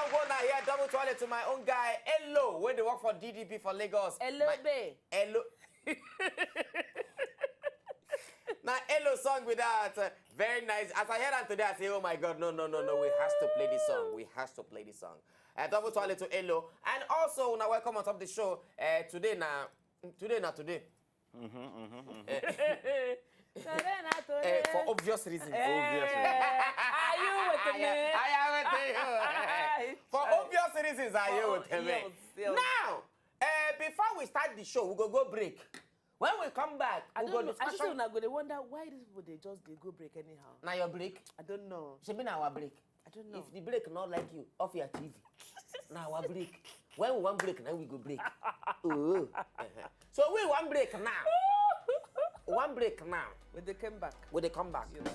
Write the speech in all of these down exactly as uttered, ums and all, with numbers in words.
I go now here, double toilet to my own guy, Elo, when they work for D D P for Lagos. Elo, my, babe. Elo. Now, Elo song with that. Uh, very nice. As I heard that today, I say, oh my God, no, no, no, no, we has to play this song. We has to play this song. Uh, double toilet to Elo. And also, now welcome on top of the show. Uh, today now, today now, today. Mm-hmm, mm-hmm, mm-hmm. Eh, for obvious reasons. Eh, obvious reasons. Are you with me? I am with you. For obvious reasons, are you with me? Yes, yes. Now, uh, before we start the show, we go go break. When we come back, I we go know. I just say una go dey wonder why these people dey just dey go break anyhow. Now your break? I don't know. Should be now our break. I don't know. If the break not like you, off your T V. Now our break. When we want break, now we go break. Oh. Uh-huh. So we want break now. One break now. When they came back. When they come back. Yes.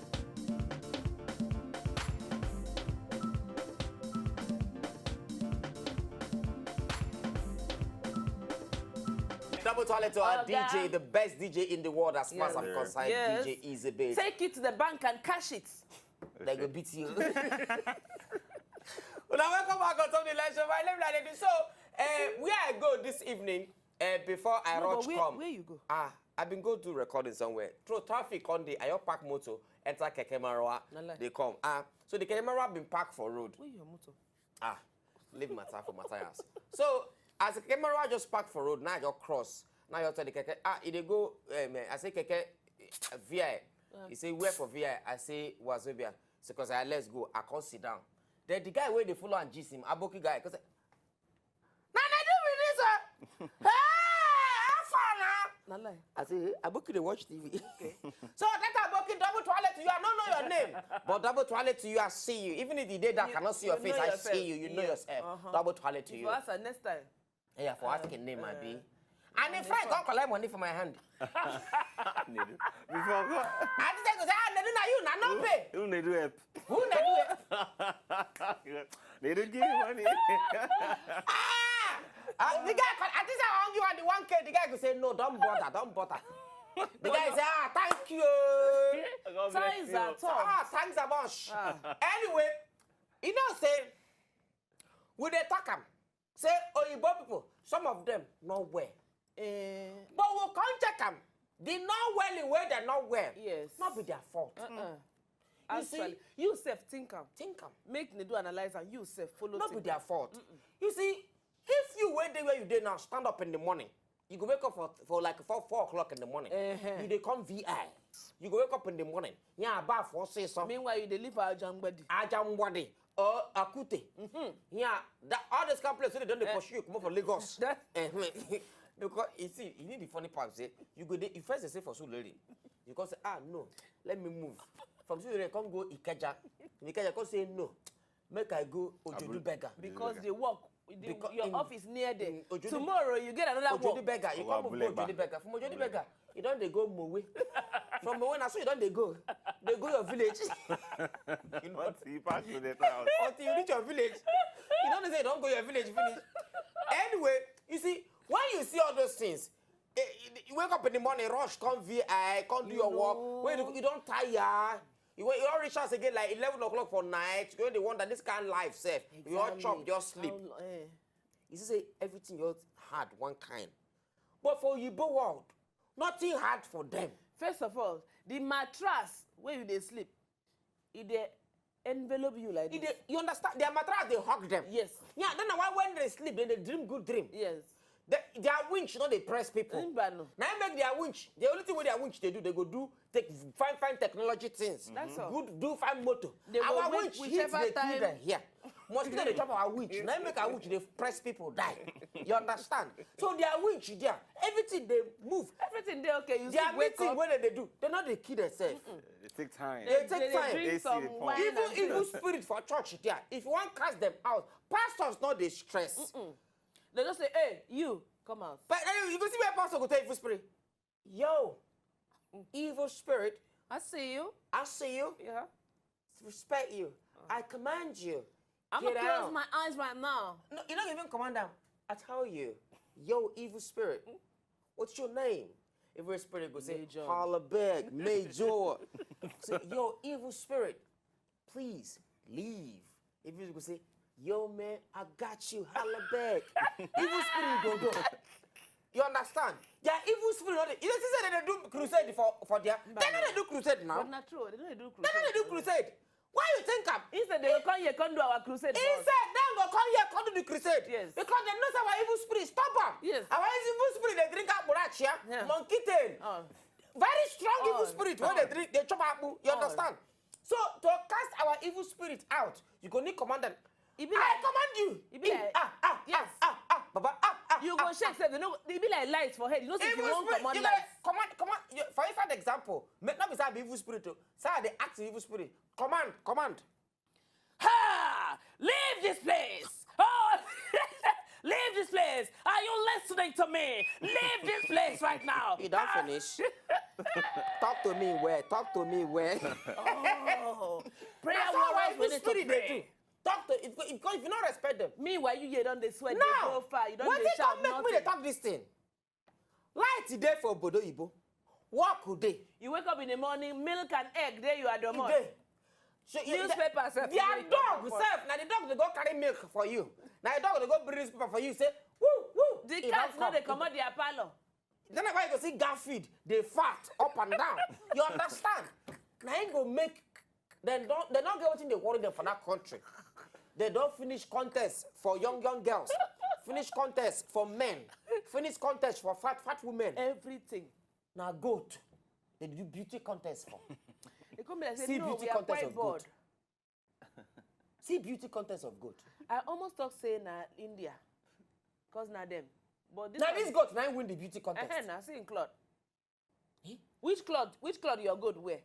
Double toilet to our D J, the best D J in the world as far as I'm concerned, D J Easy Bass. Take it to the bank and cash it. They go beat you. Well, now welcome back on Top of the Line Show. My name is Lady. So, uh, where I go this evening, uh, before I rush come. Where you go? Ah, I been go do recording somewhere. Through traffic on the Ayo Park motor, enter Keke Marwa. They come. Ah, so the Keke Marwa been parked for road. Where your motor? Ah, leave matter for Matthias. So, as the Keke Marwa just parked for road, now I just cross. Now you tell the Keke, ah, it dey go, eh, man. I say, Keke, eh, V I. He say, where for V I? I say, Wazobia. So, cause I let's go. I can't sit down. Then the guy where they follow and gist him, Aboki guy, cause na na do with this one. Hey, how far now? Na lie. I say, hey, Aboki dey watch T V. Okay. So that Aboki double toilet to you, I don't know your name. But double toilet to you, I see you. Even if the day that I cannot see your face, I see you. You know yourself. Uh-huh. Double toilet to you. If you ask her next time. Yeah, for asking name, I be. And if I come collect money for my hand. Nedu. Before God. I just go say, ah, Nedu, na you, na no pay. Who Nedu help? Who Nedu help? They don't give me money. Ah! Ah, the guy, I think I want you on the one K. The guy go say, no, don't bother, don't bother. The guy say, ah, thank you. Thanks a ton. Ah, thanks a bunch. Anyway, you know, say, we dey talk am. Say, Oyibo people, some of them not well. Eh. But we come check am. The not well in way they not well. Yes. Not be their fault. Uh-uh. You see, actually, you sef think am. Think am. Make Nedu analyze and you sef follow. Not be their fault. You see, if you wait there where you dey now, stand up in the morning. You go wake up for, for like four, four o'clock in the morning. Uh-huh. You dey come V I. You go wake up in the morning. Yeah, bath for say something. Meanwhile, you dey live Ajangbadi. Ajangbadi or Akute. Mm-hmm. Yeah, that, all these kind of places they don't dey pursue you come for Lagos. Because you see, you need the funny part. Say you go dey, you first dey say for Surulere. You go say, ah, no, let me move. From Surulere, come go Ikeja. Ikeja, come say no. Make I go Ojodu beggar. Because they work. Your office near there. Tomorrow you get another work. Ojodu beggar. You come move go Ojodu beggar. From Ojodu beggar, you don't dey go Mowe. From Mowe, na so you don't dey go. They go your village. You know, you pass to the town. Until you reach your village, you don't say you don't go your village finish. Anyway, you see, when you see all those things, eh, you wake up in the morning, rush, come V I, come do your work. When you, you don't tire. You, you don't reach house again like eleven o'clock for night. You dey wonder this kind of life sef. You all chop, just sleep. You see say everything just hard one kind. But for Oyibo world, nothing hard for them. First of all, the mattress where you dey sleep, e dey envelop you like this. You understand? Their mattress dey hug them. Yes. Yeah, then why when they sleep, they, they dream good dream. Yes. Their winch no dey press people. Now make their winch. The only thing with their winch they do, they go do take fine fine technology things. That's all. Good, do fine motor. Our winch hit the key here. Mosquito dey chop our winch. Now make our winch dey press people die. You understand? So their winch there, everything they move. Everything dey okay. You see, wake up. Their meeting wey they do, they no dey kill themselves. They take time. They take time. Even evil spirit for church there, if you want cast them out, pastors no dey stress. They just say, hey, you, come out. But then you go see where pastor go tell evil spirit. Yo, evil spirit. I see you. I see you. Yeah. Respect you. I command you. I'm gonna close my eyes right now. No, you don't even command them. I tell you, yo, evil spirit, what's your name? Evil spirit go say, Major. Holla back, Major. Say, yo, evil spirit, please leave. If you go say, "Yo, man, I got you, holla back." Evil spirit go go. You understand? Their evil spirit, no dey, you know, say they do crusade for, for their, they no dey do crusade now. But na true, they no dey do They no dey do crusade. Crusade. Why you think am? He said they will come here, come do our crusade. He said, "Dem go come here, come do the crusade." Yes. Because they know say our evil spirit stop am. Yes. Our evil spirit dey drink akpurachia, Yeah. monkey tail. Oh. Very strong evil Oh, spirit oh. Wey dey drink, dey chop akpu. You Oh. Understand? So to cast our evil spirit out, you go need command them. E be I like- command you. E be like- Ah, ah, Yes. ah, ah, ah, Baba, ah, ah, You ah, go shake sef, they no, they be like light for head. You know, say if you Evil wan spirit, command you light. Like, command, command. You, for inside example, make not be say I be evil spirit o. Say I dey act evil spirit. Command, command. Ha! Leave this place! Oh! Leave this place! Are you listening to me? Leave this place right now! You don finish. Talk to me well. Talk to me well. Oh! Prayer That's how our warriors, we evil need to spirit dey do. pray. Talk to, if, if, if you no respect them. Meanwhile, you here don dey sweat, dey Now, go far, you don dey wetin shout come make me dey nothing. Talk this thing? Light dey for obodo oyibo. Work dey. You wake up in the morning, milk and egg dey your E domot. dey. So you- Newspaper sef Their dey dog comot. Sef, na the dog dey go carry milk for you. Na the dog dey go bring newspaper for you. Say, "Woo, woo." The e cat don no come. Dey comot their parlour. Then why you go see Garfield dey fart up and down? You understand? Na him go make dem don dem don get wetin dey worry dem for that country. Dem don finish contest for young young girls, finish contest for men, finish contest for fat fat women. Everything. Na goat dem dey do beauty contest for. E come be like say See no, beauty we are contest quite of bored. Goat. See beauty contest of goat. I almost talk say na India, cause na them. But this Na one- this goat na him win the beauty contest. Ehe, na see him cloth. Eh? Which cloth? Which cloth your goat wear?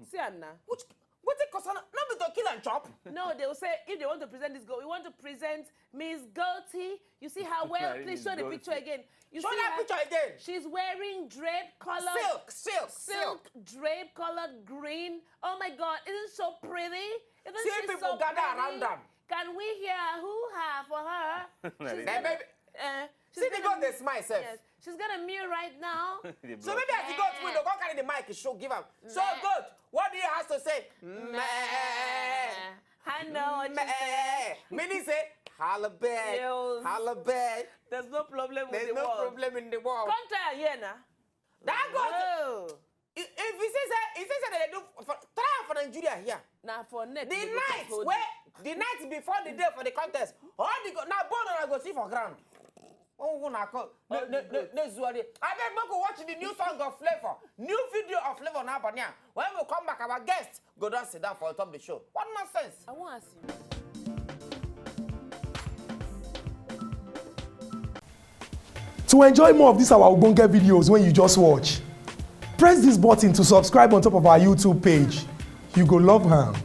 See am na. Which wetin concern no be to kill and chop? No, they will say if they want to present this goat, we want to present Miss Goatee. You see her well. Miss Please show the Goatee. picture again. You Show see that her? Picture again. She's wearing drape colored Silk, silk, silk. silk drape colored green. Oh my God, isn't it so pretty? Isn't See she people so gather pretty? Around am. Can we hear a hoo ha for her? She's Very Then gonna- baby, eh, she's see the gonna goat dey smile sef. Yes, she's gonna mew right now. The So blood. maybe as the goat win, they go carry the mic, show give am. So Meh. Goat, what do you have to say? Meh. I know what you Meh. say. Meaning say, "Holla back, Yes. Holla back." There's no problem with There's the no world. Problem in the world. Come try here now. That goat, Oh. if if you see say, if you say they do for, try am for Nigeria here. Now for next. The they go night just hold where it. The night before the day for the contest, all the go now bone una go see for ground. Oh, una come. No, no, no, no, zuwa dey. I beg make we watch the new song of Flavour, new video of Flavour na abania. When we come back, our guest go down sit down for top the show. What nonsense? I want to ask you. To enjoy more of these our ogbonge videos when you just watch, press this button to subscribe on top of our YouTube page. You go love am.